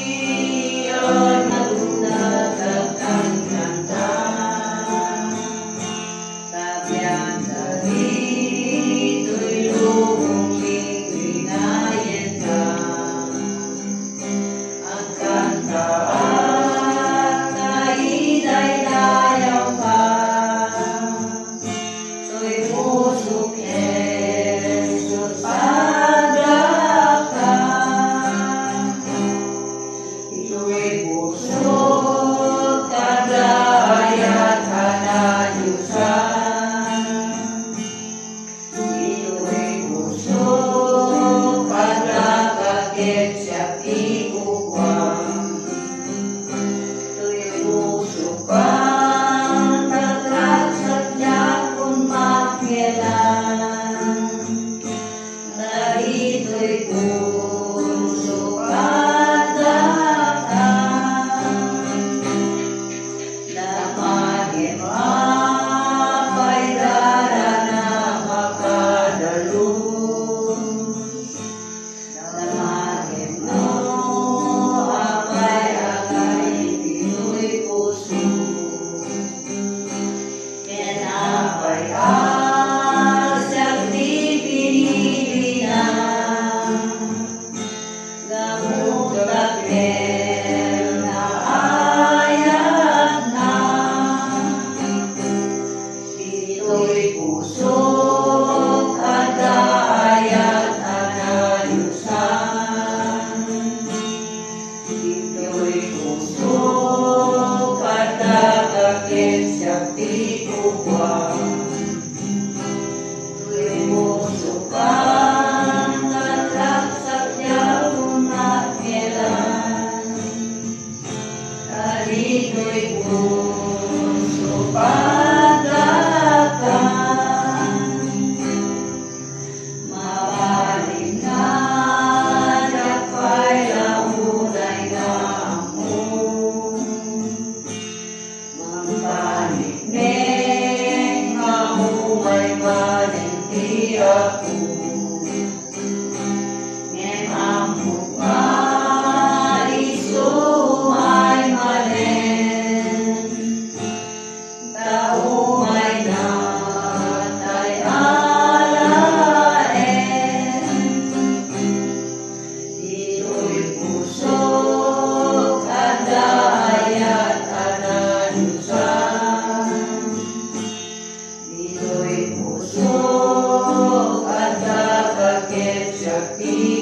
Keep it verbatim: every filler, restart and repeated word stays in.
Rabian, nagdagdagkanta. Tabian, dagitoy lubong ti kinayenta. Agkantaak ta idaydayawka. Toy pusok, Jesus, addaak. Toy pusok, adda ayat a nadiosan. Toy pusok, adda ket siak ti kukuam. Toy pusok, pangtagragsak diak kun makilan. Dagitoy pusok, addaak. Damagem, Apay, darana makadalus. Damagem no apay agay ditoy pusok. Ken apay a siak ti pinilina. Gapu ta ken naayatna, ditoy pusok adda ayat a nadiosan. Ditoy pusok adda ket siak ti kukuam. Toy pusok, pangtagragsak diak kun makilan. Ta ditoy pusok addaak. Mabalin nga diak pay la unay nga ammo. Mangpaniknek nga umay manen ti Apo. Ngem ammok nga isu umay manen. Ta umayna tay alaen. Ditoy pusok adda ayat a nadiosan. Ditoy pusok adda ket siak ti